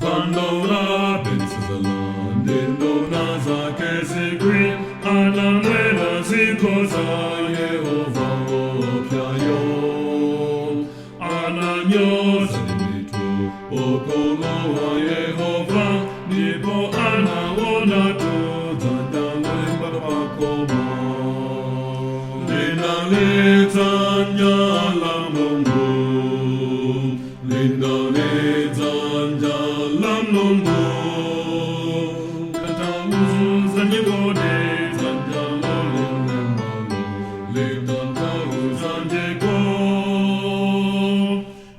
Pando la Belisazala ndinduna zake zikwi anamwela zikho za Yehova wopyayo ananyoza ndithu ukomo wa Yehova ndipo anaona tudzanja lolemba pakoma linali dzanja la Mulungu, linali dzanja la Mulungu, katauza nyikode dzanja lolembalo litanthauza ndiko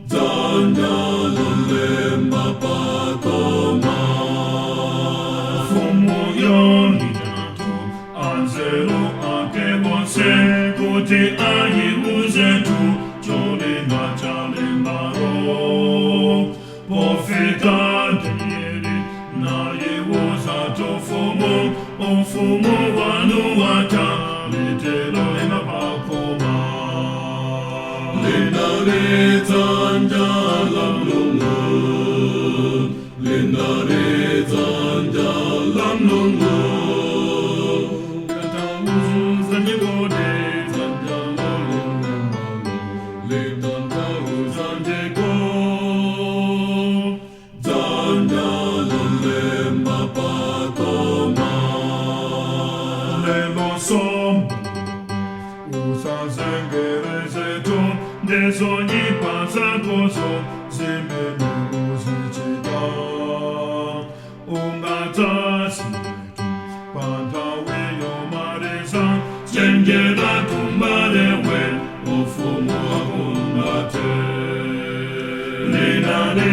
dzanja lolemba pakoma. Mfumu yonitatu anzeru ake bonse kuti ayiuzetu cholinga cha lembalo pofika Danieli nayiuza mfumu ufumu wanu watha litelo limapakoma linali dzanja la Mulungu, linali dzanja la Mulungu, katauza nyikode dzanja lolembalo litanthauza ndiko dzanja lolemba pakoma. Lelo somo usazengerezetu ndizoyipa zakozo zimene uzichita ungadzasiyetu panthawi yomaliza. Chenjera kumbalewe ufumu wakungathe linali.